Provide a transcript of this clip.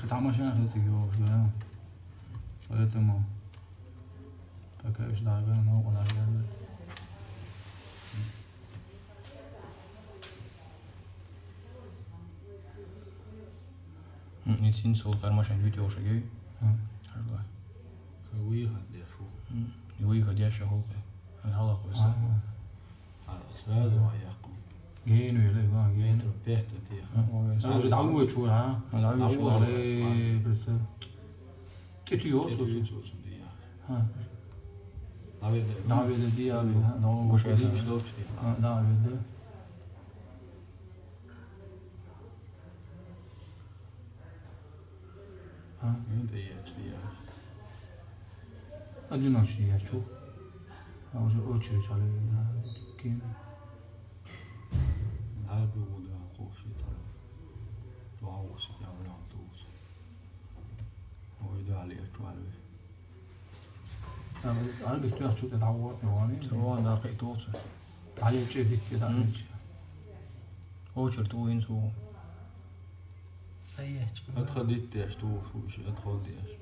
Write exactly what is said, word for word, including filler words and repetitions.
Тамашан хацик ёш, да. Поэтому пока ещё дагар, но она. М, ицин сол кармашан бит ёшагей. М. Харла. Выход дешо. М. Выход дешо холка. Ай, халах веса. Ага. А, сразу аяхкум. Ген вели, га, ген. Метр пять отъехал. Ой, а, уже давай чура, а? Давай чура. Ой, просто. Тетю ёт. Тетю ёт, да. А. Давай, да. Давай, да, давай, а? Давай, гошай, да. А, давай, да. А? Ну, да я, да я. Одиночный я, чё? А уже очередь, али, на, кин. Али бы вот, да, кофе там. Два, восемь, я, вариант, вот. Ой, да, али, я, чё, али. Али бифтуяхчу да дагъо вани. Цаван да къитоцу. Али чи дикки да чи. Очередь уинсу. Отходить деш, ту, ту, отходишь.